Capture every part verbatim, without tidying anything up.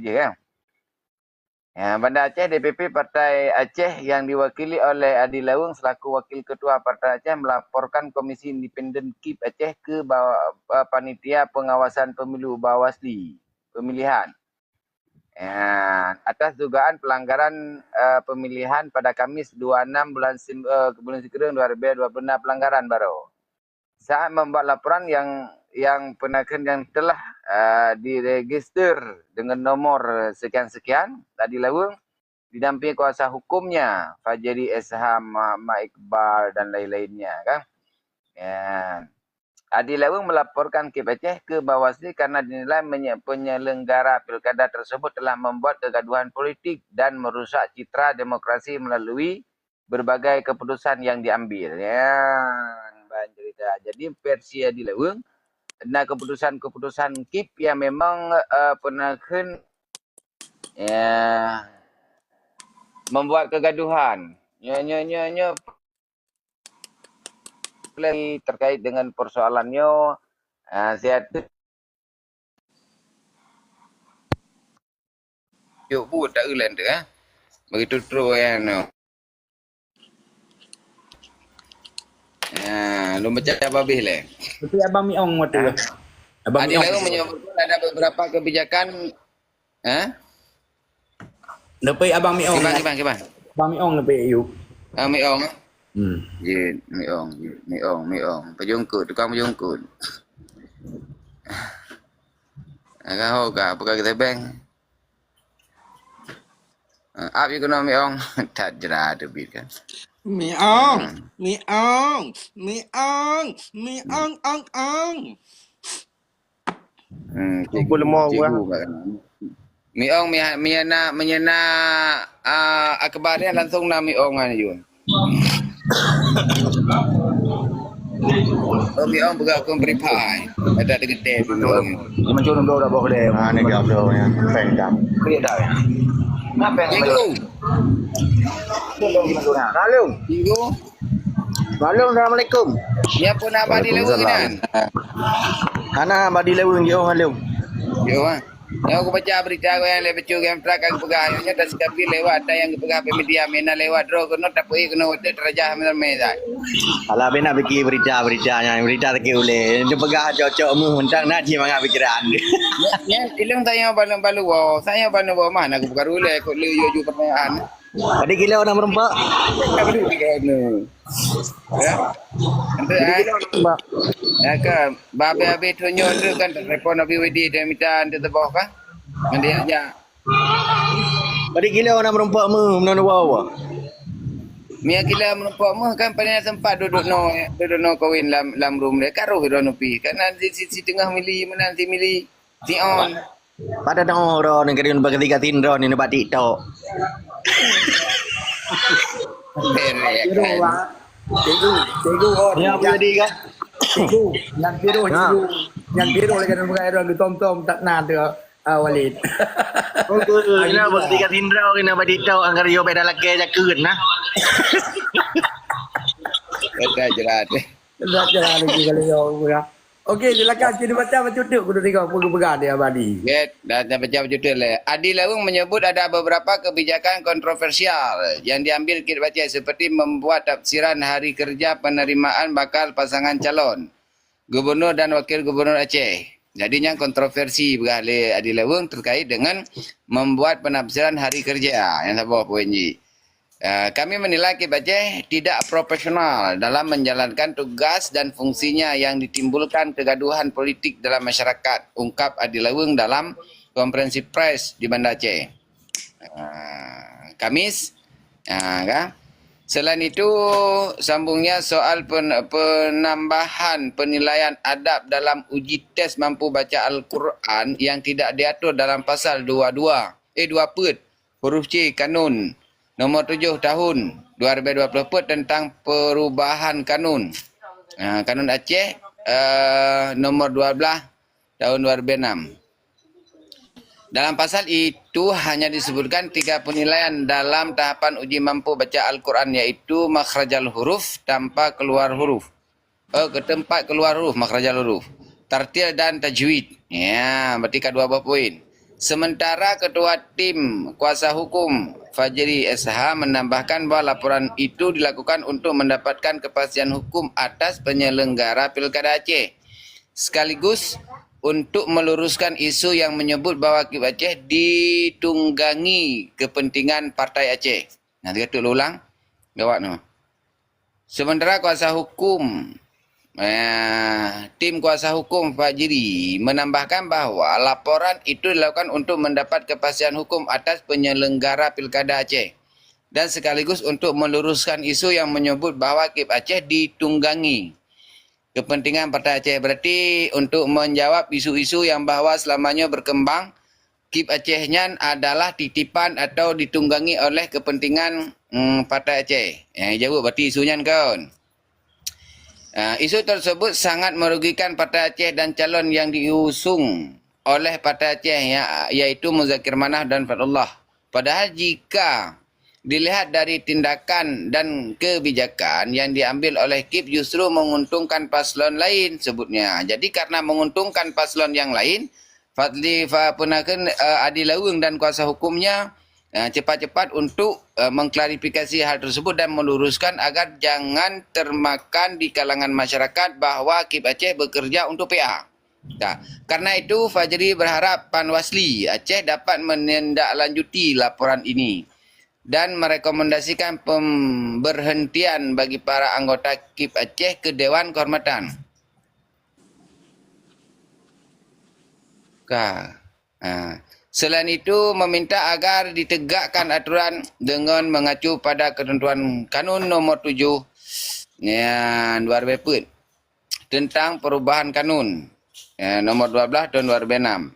je kan. Ya, Banda Aceh, D P P Partai Aceh yang diwakili oleh Adi Laweng selaku Wakil Ketua Partai Aceh melaporkan Komisi Independen kip Aceh ke Bawa-, eh, Panitia Pengawasan Pemilu, Bawasli, pemilihan. Ya, atas dugaan pelanggaran, eh, pemilihan pada Kamis dua enam bulan sim-, eh, bulan Sikureueng dua ribu dua puluh enam, pelanggaran baru. Saat membuat laporan yang, yang peunakheun yang telah, eh, diregister dengan nomor sekian-sekian, Adi Laweng didampingi kuasa hukumnya, Fajri Esham, Muhammad Iqbal dan lain-lainnya, kan. Ya. Adi Laweng melaporkan kip Aceh ke Bawasli karena dinilai menye-, penyelenggara pilkada tersebut telah membuat kegaduhan politik dan merusak citra demokrasi melalui berbagai keputusan yang diambil. Ya, ban cerita. Jadi versi Adi Laweng, na keputusan-keputusan kip yang memang, eh, peunakheun, ya, membuat kegaduhan. Nyo, nyo, nyo, nyo, terkait dengan persoalan nyo, ah, siat-, yuk buet tak ulan tu, eh. Begitu terus, ya, no. Ya, lôn baca babeh leh. Tapi Abang Miong waktu Ha? tu. Abang Adi Miong. Laweng menyebutkan ada beberapa kebijakan, ha? Lepai Abang Miong. Kiban, kiban, kiban. Abang Miong lepai, yuk. Ah, Miong, eh? Hmm. Jin, Miong, Miong, Miong. Pejungkut, tukang pejungkut. Agak ho ka, apa ka kita beng? Ah, ap yuk kena Miong. Tak jera teubiet kan. Miong, Hmm. Miong, Miong, Miong, ong, ong. Hmm, Kumpul cikgu, lemo cikgu orang. Kat sana. Miong, mi-, menyena, menyena, ah, akhbar dia langsung na Miong kan, Yun. Oh, Miong peugah hukum pripai. Ada degetek tu, Miong. Lima jam dua dah bawa kedai. Ah, ni dia tu, ya. Peng dah. Dia dah, ya. Kenapa yang Cikgu. Lalu. Cikgu. Lalu, assalamualaikum. Ya pun abadi leweng Waalaikumsalam. Kan? Hana abadi leweng, yo, lalu. Yo, ah. Nyoe kubaca berita nyang lé bacut nyang teuka geupeugah, nyoe tasikapi lewat ata nyang geupeugah pih media, meunan lewat droe keunoe tapeuék keunoe watèe teurajah ramé-ramé that. Alah, bèk na pike berita-berita nyan, berita sakét ulèe. Neupeugah cocok meuh, mantong na jih mangat pikiran. Nyan, nyan, ilôn tanyoe balu-balu woe, tanyoe balu woe mah na geupeugah ulèe, kok lé yue ju pertanyaan. Padum kilo na meureumpok? Ya. Nanti, Padum eh. Kilo na meureumpok? Ya kan, babé habéh tunyok tu kan, telepon Abi Widi dia minta nanti teuboh kan. Nanti aja. Padum kilo na meureumpok meuh, meunan wawa. Mia kilo meureumpok meuh kan, paling sempat duduk no, duduk no kawin lam, lam room dia. Karoh droe nupi. Kan nanti si, si tengah mili, meunan si mili. Si on. Pada dong droe ni kadang bak tiga tin droe ni bak TikTok. Berek Cikgu, kan. Wak. Cikgu, cikgu, oh, Ya, dia. Apa jadi kan? Cikgu, nyang biru, Ha. Cikgu. Nyang biru lagi nak bukan orang ditom-tom tak na tu, ah, Walid. Oh, tu, Ah, kena gitu. Bak tiga tin droe kena bak TikTok angkar yo beda lagi jakeun nah. Beda jerat. Beda jerat lagi kalau yo, ya. Okey, silakan kita baca bacut tu kudu tengok peugah-peugah dia abadi. Okey, dah, dah baca bacut tu leh. Adi Laweng menyebut ada beberapa kebijakan kontroversial yang diambil kip Aceh seperti membuat tafsiran hari kerja penerimaan bakal pasangan calon gubernur dan wakil gubernur Aceh. Jadi nyang kontroversi peugah lé Adi Laweng terkait dengan membuat penafsiran hari kerja. Nyang saboh poin jih. Eh, kami menilai kip Aceh tidak profesional dalam menjalankan tugas dan fungsinya yang ditimbulkan kegaduhan politik dalam masyarakat, ungkap Adi Laweng dalam konferensi pers di Banda Aceh, eh, Kamis. Ah, kan? Selain itu, sambungnya soal pen-, penambahan penilaian adab dalam uji tes mampu baca Al-Quran yang tidak diatur dalam pasal dua dua, eh, dua peuet huruf C Kanun nomor tujuh tahun dua ribu dua puluh peuet tentang perubahan kanun. Ha, Kanun Aceh, eh, nomor dua belas tahun dua ribu enam. Dalam pasal itu hanya disebutkan tiga penilaian dalam tahapan uji mampu baca Al-Quran, yaitu makhrajal huruf, tanpa keluar huruf. Eh, ke tempat keluar huruf, makhrajal huruf. Tartil dan tajwid. Ya, berarti ka dua boh poin. Sementara Ketua Tim Kuasa Hukum Fajri S H menambahkan bahwa laporan itu dilakukan untuk mendapatkan kepastian hukum atas penyelenggara Pilkada Aceh, sekaligus untuk meluruskan isu yang menyebut bahwa KIP Aceh ditunggangi kepentingan Partai Aceh. Nah, tiga tu ulang. Gawat noh. Sementara kuasa hukum, eh, tim kuasa hukum Fajri menambahkan bahwa laporan itu dilakukan untuk mendapat kepastian hukum atas penyelenggara Pilkada Aceh dan sekaligus untuk meluruskan isu yang menyebut bahwa KIP Aceh ditunggangi kepentingan Partai Aceh. Berarti untuk menjawab isu-isu yang bahwa selamanya berkembang, KIP Aceh nyan adalah titipan atau ditunggangi oleh kepentingan, mm, Partai Aceh. Eh, jawab berarti isu nyan kan? Ah, isu tersebut sangat merugikan Partai Aceh dan calon yang diusung oleh Partai Aceh, ya, yaitu Muzakir Manaf dan Fadlullah. Padahal jika dilihat dari tindakan dan kebijakan yang diambil oleh KIP justru menguntungkan paslon lain sebutnya. Jadi karena menguntungkan paslon yang lain, Fadli Fa-, Punaken, eh, Adi Laweng dan kuasa hukumnya, eh, cepat-cepat untuk, eh, mengklarifikasi hal tersebut dan meluruskan agar jangan termakan di kalangan masyarakat bahwa KIP Aceh bekerja untuk P A. Nah, karena itu Fajri berharap Panwasli Aceh dapat menindaklanjuti laporan ini dan merekomendasikan pemberhentian bagi para anggota KIP Aceh ke Dewan Kehormatan. Ka. Ha. Selain itu, meminta agar ditegakkan aturan dengan mengacu pada ketentuan Kanun Nomor tujuh, ya, dua ribu peuet, tentang perubahan kanun, ya, nomor dua belas tahun dua ribu enam,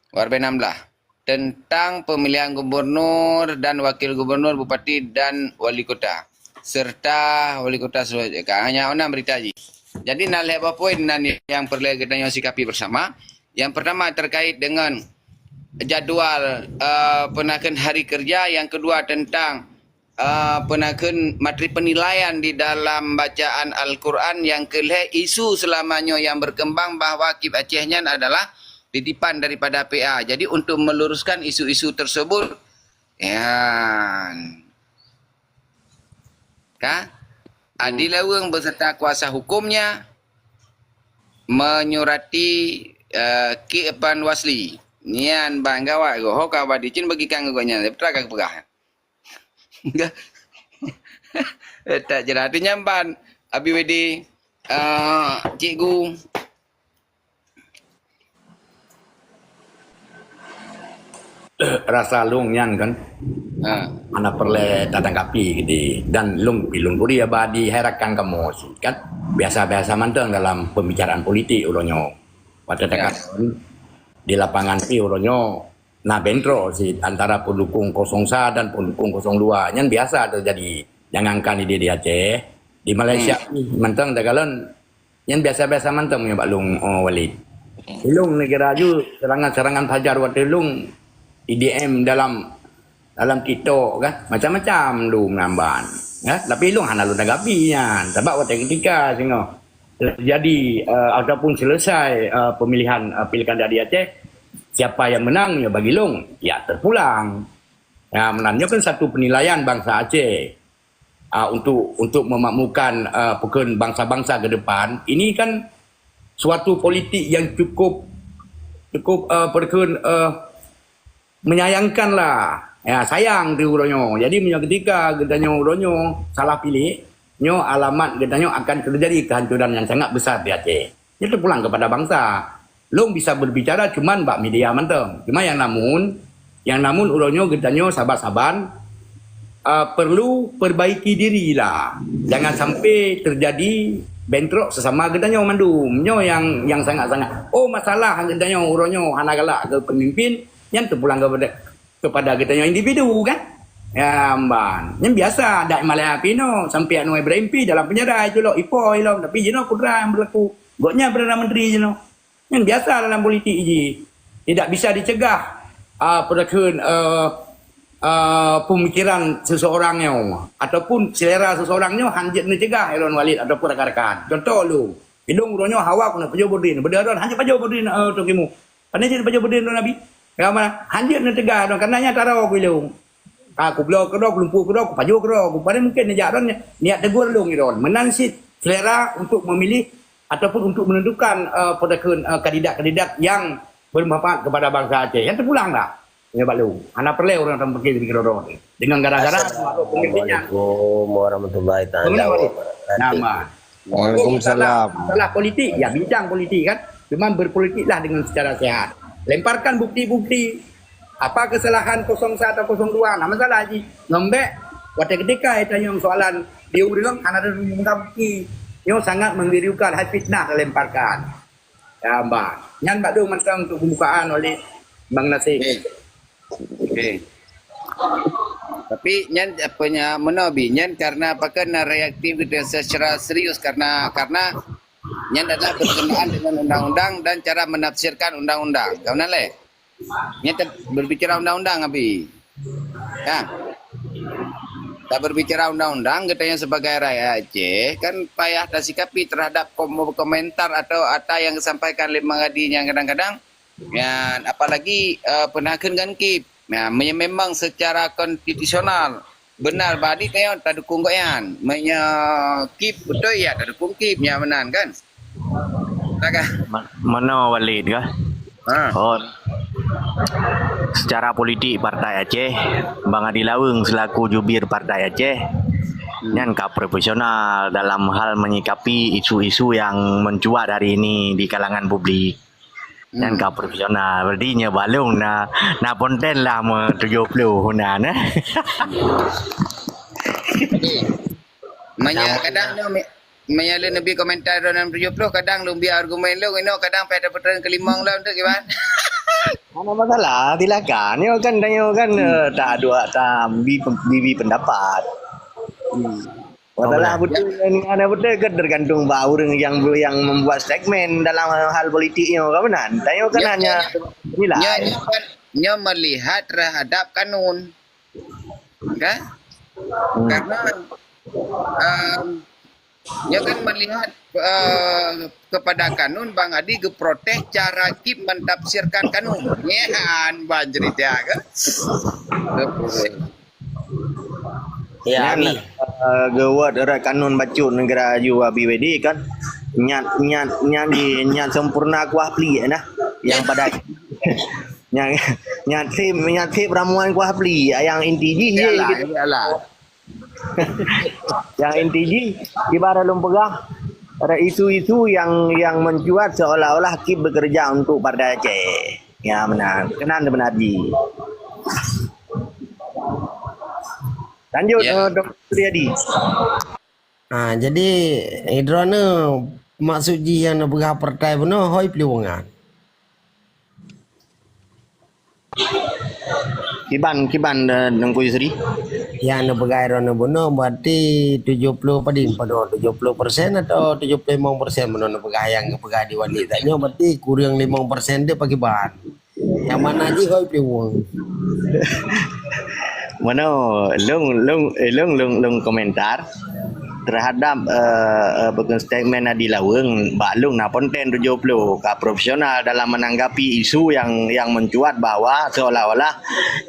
dua ribu enam belas, tentang pemilihan gubernur dan wakil gubernur, bupati dan wali kota, serta wali kota seluruh Aceh. Hanya enam berita ji. Jadi, na lhèe boh poin nan yang perlu kita nyoe sikapi bersama. Yang pertama terkait dengan jadual, eh, penaken hari kerja, yang kedua tentang, eh, penaken materi penilaian di dalam bacaan Al-Quran, yang kelhèe isu selama nyoe yang berkembang bahwa KIP Aceh nyan adalah titipan daripada P A. Jadi untuk meluruskan isu-isu tersebut, ya, ka, Adi Laweng beserta kuasa hukumnya menyurati, eh, KIP Panwasli. Nyan ban gawat goh, ho ka badi cin bagi kang gobnyan, peue ka peugah. Tak jelas tu nyan ban, Abi Wedi, eh, cikgu. Rasa lôn nyan kan, ha, hana peureulèe tatanggapi di, dan lôn, lôn kuri haba di hai rakan kamoe cit kan, biasa-biasa mantong dalam pembicaraan politik uroe nyoe. Watèe, ya, takalon di lapangan pih uroe nyoe na bentrok cit antara pendukung kosong sa dan pendukung kosong dua. Nyan biasa teujadi. Jangankan di, di Aceh, di Malaysia, hmm, pih mantong takalon. Nyan biasa-biasa mantong meunyoe bak lôn, oh, Walid. Lôn neugara ju serangan-serangan fajar watèe lôn I D M dalam, dalam TikTok kan, macam-macam lôn meunan ban, ya. Tapi lôn hana lôn tanggapi nyan, sabab watèe ketika singoh jadi, eh, ataupun selesai, eh, pemilihan, eh, pilkada di Aceh, siapa yang menang, ya bagi lôn, ya terpulang. Ya, meunan nyoe kan satu penilaian bangsa Aceh. Ah, untuk, untuk memakmurkan, ah, peukheun bangsa-bangsa ke depan, ini kan suatu politik yang cukup, cukup, ah, peukheun, ah, menyayangkan lah. Ya, sayang tu uroe nyoe. Jadi, meunyoe ketika geutanyoe uroe nyoe salah pilih, nyoe alamat geutanyoe akan terjadi kehancuran yang sangat besar di Aceh. Nyoe teupulang kepada bangsa. Lôn bisa berbicara cuman bak media mantong. Cuma nyang namun, nyang namun uroe nyoe geutanyoe saban-saban, ah, perlu perbaiki diri lah. Jangan sampai terjadi bentrok sesama geutanyoe mandum. Nyoe nyang, nyang sangat-sangat. Oh, masalah geutanyoe uroe nyoe hana galak keu pemimpin, nyan teupulang kepada, kepada geutanyoe individu kan. Ya, mban. Nyan biasa adat Malaya pih nyoe, sampai Anwar Ibrahim pih dalam penjara, ijulok, ipo ilom, tapi jinoe kudrat nyang berlaku. Gobnyan Perdana Menteri jinoe. Nyan biasa dalam politik ji. Tidak bisa dicegah, ah, peue kheun, eh, eh, pemikiran seseorang nyoe ataupun selera seseorang nyoe han jeuet neucegah lé Walid ataupun rakan-rakan. Contoh lôn, ilôn uroe nyoe hawa keuneuk pajoh Bodin. Beudoh droe han jeuet pajoh Bodin, eh, Teungku Timu. Pane jeuet pajoh Bodin lôn Nabi? Ka mana? Hanjeuet neuteugah droe, karena nyan taro ku ilong. Ka kubloe keudroe, kulumpu keudroe, kupajoh keudroe, kupade mungkin neujak droe niat tegur lôn droe. Meunan cit selera untuk memilih ataupun untuk menentukan, eh, pada ke, eh, kandidat-kandidat yang bermanfaat kepada bangsa Aceh. Yang terpulang dah. Ya, Pak Lu. Hana peureulée ureuëng tameupiké keudroe-droe. Dengan gara-gara Assalamualaikum warahmatullahi taala wabarakatuh. Nama. Waalaikumsalam. Masalah politik, ya bincang politik kan. Cuman berpolitiklah dengan secara sehat. Lemparkan bukti-bukti apa kesalahan kosong satu atau kosong dua. Nah, masalah ji. Ngembek, watée ketika tanyong soalan di ureuëng, hana ada bukti. Nyoe sangat mengeriukan, hai fitnah dilemparkan. Ya, bah. Nyan bak dong mantong untuk pembukaan oleh Bang Nasir. Okey. Okey. Tapi nyan apa nya meunoe bi, nyan karena apa kan reaktif gitu secara serius karena, karena nyan adalah berkenaan dengan undang-undang dan cara menafsirkan undang-undang. Kau nak leh? Nyan te-, berbicara undang-undang abi. Ya. Tak berbicara undang-undang, kita yang sebagai rakyat Aceh kan payah tersikapi terhadap kom-, komentar atau ata yang disampaikan oleh Bang Adi yang kadang-kadang, ya, apalagi, eh, peunakeun ngon kip. Nah, me-, memang secara konstitusional benar badi tayong tadukung gobnyan. Meunyoe kip beutôi ya tadukung kip nyan meunan kan? Takah. Ma-, manoe Walid kah? Ha. Oh. Secara politik Partai Aceh, Bang Adi Laweng selaku jubir Partai Aceh, hmm, nyan ka profesional dalam hal menyikapi isu-isu yang mencuat hari ini di kalangan publik. Nyan, hmm, ka profesional. Berarti nyoe balong na, na ponten lah me tujuh puluh na, nah. Okey. Meunyoe kadang nyoe mi-, meunyoe lôn neubi komentar droeneuh tujuh puluh, kadang lôn bi argumen lôn, inoe kadang payah tapeutrön keulimong lom tu kiban. Hana masalah, silakan. Nyoe kan, nyoe kan, hmm, eh, tak dua, tak bi, bi, bi pendapat. Hmm. Masalah betul ni, hana betul kan tergantung bak ureuëng yang, yang membuat statement dalam hal politik nyoe, kan meunan. Tanyoe kan hanya nilai. Nyoe, nyoe kan, nyoe melihat terhadap kanun. Kan? Hmm. Karena, em, nyoe kan melihat, eh, kepada kanun, Bang Adi geuprotes cara kip mentafsirkan kanun. Nyan ban cerita ke? Ya, nyan, Abi. Eh, geuwot rot kanun bacut negara aju Abi Wedi kan. Nyan, nyan, nyan di, nyan sempurna kuah pli nah. Yang pada nyan, nyan sip, nyan sip ramuan kuah pli. Yang inti jih ye. Iyalah, iyalah. Yang inti jih, ibarat lôn peugah, ada isu-isu yang, yang mencuat seolah-olah kip bekerja untuk Partai Aceh. Ya, meunan. Keunan sebenar jih. Lanjut, ya, eh, Doktor Supriyadi. Ah, jadi, eh, droeneuh maksud jih nyang neupeugah partai bunoe hôi peuluwongan. Kiban, kiban, eh, Teungku Yusri? Nyang neupeugah droeneuh bunoe berarti tujuh puluh padum, padum, tujuh puluh persen atau tujuh puluh lima persen bunoe neupeugah nyang geupeugah di Wali. Tanyoe berarti kureueng lima persen teuh pakiban. Nyang mana jih hôi peuluwong. Meunoe, lôn, lôn, eh, lôn, lôn, lôn komentar terhadap, eh, eh, bukon statement Adi Laweng, bak lôn na ponten tujoh ploh ka profesional dalam menanggapi isu yang, yang mencuat bahwa seolah-olah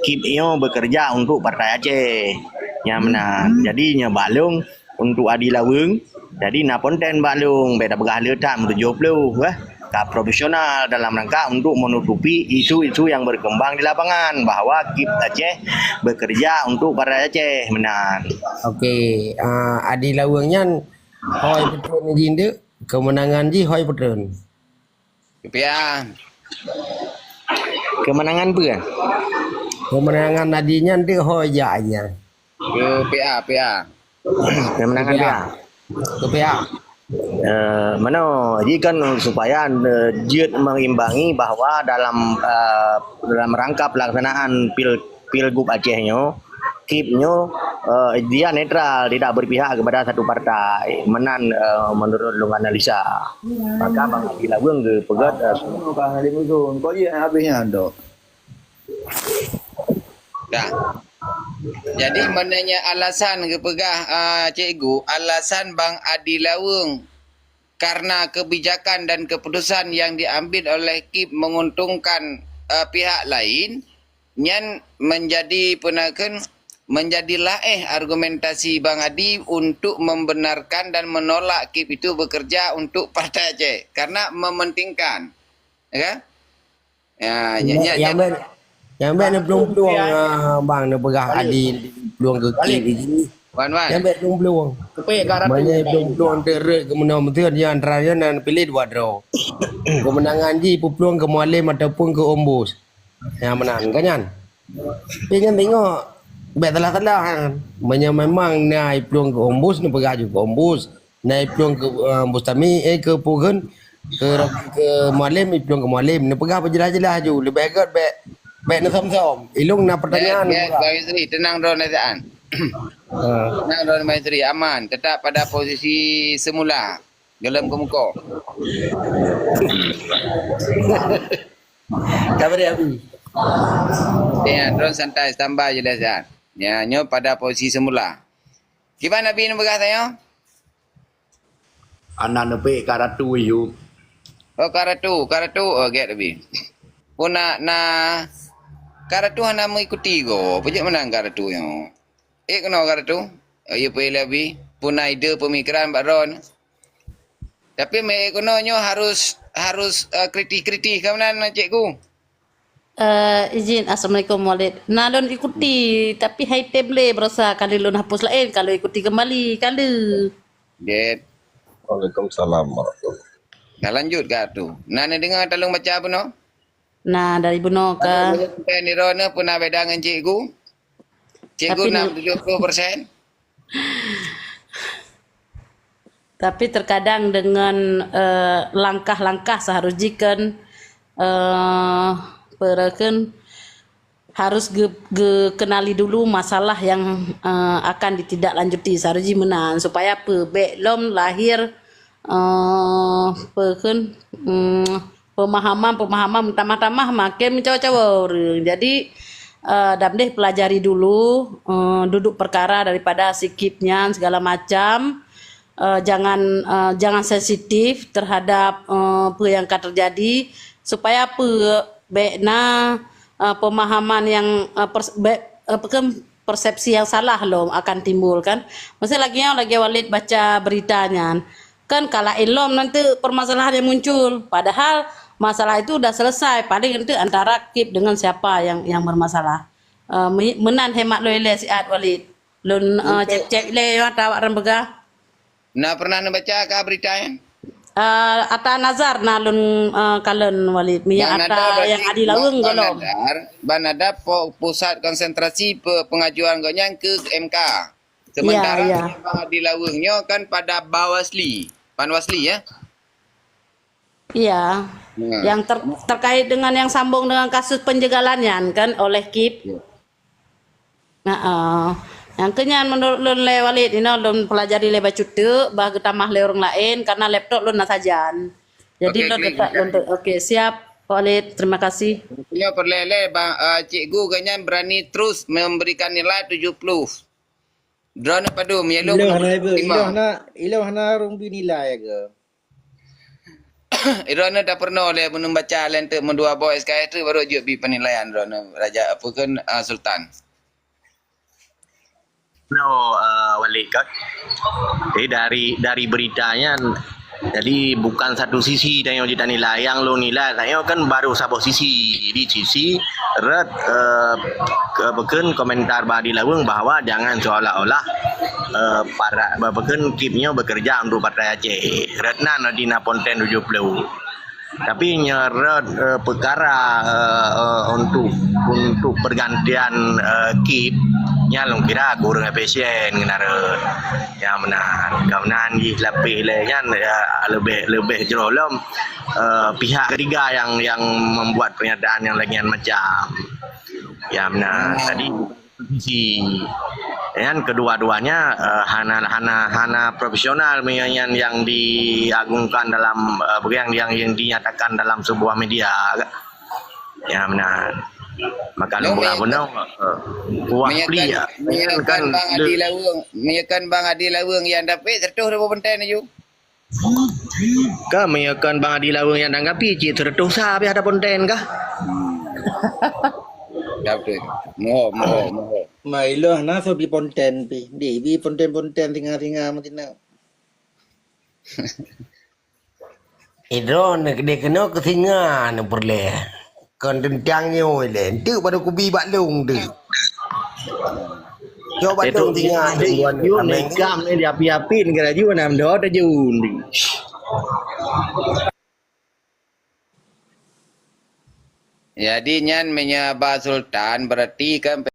kip nyoe bekerja untuk Partai Aceh. Nyang meunan. Jadi, nyoe bak lôn, untuk Adi Laweng. Jadi, na ponten bak lôn, bèk tapeugah le that meutujoh ploh, eh. Ka profesional dalam rangka untuk menutupi isu-isu yang berkembang di lapangan bahwa kip Aceh bekerja untuk Partai Aceh, meunan. Okey, ah, Adi Laweng nyan hôi beutôi jih ndeuk, kemenangan jih hôi beutôi. P A. Kemenangan peue? Kemenangan Adi nyan deuh ho jak nyan. P A, P A. Kemenangan P A. P A. Eh, meunoe, jadi kan supaya, eh, jeuet mengimbangi bahwa dalam, eh, dalam rangka pelaksanaan pil-, Pilgub Aceh nyoe, kip nyoe, eh, dia netral, tidak berpihak kepada satu partai. Meunan, eh, menurut lôn analisa. Maka Bang Adi Laweng geupeugah, eh, Kok jeuet habéh nyan, Dok? Dah. Jadi, maknanya alasan geupeugah, eh, Cikgu, alasan Bang Adi Laweng karena kebijakan dan keputusan yang diambil oleh kip menguntungkan eh, pihak lain, nyan menjadi peue na kheun, menjadi laéh argumentasi Bang Adi untuk membenarkan dan menolak KIP itu bekerja untuk Partai Aceh karena mementingkan, ya kan? Ya, nya, nya, nya. Nyang bèk, nyang bèk neuplueng-plueng, ah, bang, neupeugah Adi plueng keu KIP jih. Wan, Wan. Nyang bèk plueng-plueng. Meunyoe plueng-plueng teuk rhot keu meunoe meuteun, ya, antara nyan na piléh dua droe. Keumeunangan jih peuplueng keu Mualem ataupun keu Ombus. Nyang meunan, kan nyan? Tapi nyan tengok, bèk salah-salah, kan? Meunyoe memang na iplueng keu Ombus, neupeugah ju keu Ombus. Na iplueng keu, eh, Bustami, eh, keu peue kheun, keu, keu Mualem, iplueng keu Mualem. Neupeugah beujeulaih-jeulaih ju. Leubeh gèt bèk, bèk neusöm-söm. Ilong na peutanyaan. Bèk, bèk, Bang Yusri, teunang droeneuh sajan. Ha. Teunang droeneuh Bang Yusri, aman. Tetap pada posisi semula. Gohlom keumukoe. Sabar ya, Abi. Ya, droeneuh santai, standby jeulaih sajan. Ya, nyoe pada posisi semula. Kiban Abi neupeugah tanyoe? Hana neupék ka Ratu, Yub. Oh, ka Ratu, ka Ratu. Oh, gèt Abi. Peue na, na ka Ratu hana meuikuti goe. Peue jeuet meunan ka Ratu nyoe? Eh, keunoe ka Ratu. Oh, iya, peue lé Abi? Peue na ide pemikiran bak droeneuh? Tapi meuék keunoe nyoe harus, harus, eh, kritis-kritis ka meunan, Cikgu. Eh, izin, assalamualaikum, Walid. Na lôn ikuti, tapi hai tem lé, baroesa ka lheueh lôn hapus laén, ka lôn ikuti kembali, ka lheueh. Gèt. Waalaikumsalam warahmatullahi. Ka lanjut ka tu. Na neudeungoe taleueng baca bunoe? Na, dari bunoe ka. Aduh, meunyoe sampai nirone pun na beda ngon cikgu. Cikgu tapi enam tujuh puluh persen. Tapi terkadang dengan, eh, langkah-langkah seharus jih kan, eh, peue kheun, harus ge-, gekenali dulu masalah yang, eh, akan ditindaklanjuti. Seharus jih meunan. Supaya peue, bèk lom lahir, eh, peue kheun, mm, pemahaman-pemahaman meutamah-tamah makin meucawa-cawa ureueng. Jadi, eh, dam deh pelajari dulu, eh, duduk perkara daripada si KIP nyan segala macam. Eh, jangan, eh, jangan sensitif terhadap, eh, peue nyang ka terjadi, supaya peue, bèk na, eh, pemahaman nyang, eh, pers-, bèk, eh, peue kheun, persepsi nyang salah lom akan timbul kan. Miseu lagèe nyoe, lagèe Walid baca berita nyan. Kan ka laén lom nanti permasalahan yang muncul. Padahal masalah itu udah selesai. Paling nanti antara KIP dengan siapa yang, yang bermasalah. Eh, me-, meunan hemat lôn ilèe siat, Walid. Lôn, eh, cek-cek ilèe nyoe ata awak ram peugah. Na pernah neubaca ka berita nyan? Eh, ata Nazar na lôn, eh, kalon, Walid. Miyak ata nyang Adi Laweueng gohlom. Bang Nadar, Bang Nadar po-, pusat konsentrasi pe-, pengajuan gobnyan ke M K. Sementara ya, ya, Bang Adi Laweueng nyoe kan pada Bawasli. Panwasli, ya? Iya. Nah. Yang ter-, terkait dengan yang sambung dengan kasus penjagalan nyan kan oleh KIP. Ya. Nah, eh, nyang keu nyan menurut lôn lé Walid, inoe lôn pelajari lé bacut teuk, bah geutamah lé ureueng laén, karena laptop lôn na sajan. Jadi lôn tetap lôn te-, oke, siap, Walid. Terima kasih. Nyoe peureulèe lé, Bang, eh, cikgu gobnyan berani terus memberikan nilai tujuh puluh. Droeneuh padum, ya, lôn Ilong hana ibu, ilong hana, ilong hana rung bi nilai ke? Droeneuh dak peurunoe lé meuneubaca lé teuk meudua boh S K S tu baru jeuet bi penilaian droeneuh Raja apa kan, ah, Sultan. No, eh, Walid kan. Jadi dari, dari berita nyan, jadi bukan satu sisi tanyoe jitanilai, nyang lôn nilai tanyoe kan baru saboh sisi. Jadi sisi rot, eh, ke, apa kheun komentar Bang Adi Laweueng bahwa jangan seolah-olah, eh, para, apa kheun KIP nyoe bekerja untuk Partai Aceh. Rot nan di na ponten tujuh puluh. Tapi nyoe rot, eh, peukara, eh, eh, untuk, untuk pergantian, eh, KIP, nyan lôn kira kureueng efisien keunan rot. Ya meunan. Ka meunan jih lapéh lé nyan, ya, leubeh, leubeh jroh lom, eh, pihak ketiga yang, yang membuat pernyataan yang lagian macam. Ya meunan. Tadi sisi. Nyan kedua-duanya, eh, hana, hana, hana profesional meunyoe nyan yang diagungkan dalam, eh, yang, yang, yang dinyatakan dalam sebuah media. Ya meunan. Maka lôn peugah bunoe, eh, wah pli ya. Meunyoe kan Bang Adi Laweueng, meunyoe kan Bang Adi Laweueng nyang dapet seratus ribu ponten laju. Ka meunyoe kan Bang Adi Laweueng nyang tanggapi cit seratus sa pih ada ponten kah? Dah betul. Moho, moho, moho. Mai lôn na soe bi ponten pi. Di bi ponten-ponten singa-singa meusinan. Idroe neukeudeh keunoe keu singa neupeureulée. Kon teuntang nyoe lé. Enteuk baru kubi bak lông teuk. Coba dong singa lông tuan. Yuk, ameng. Nekam ni diapi-api negara ju nam do tajun. Jadi nyan meunyoe ba Sultan berarti kan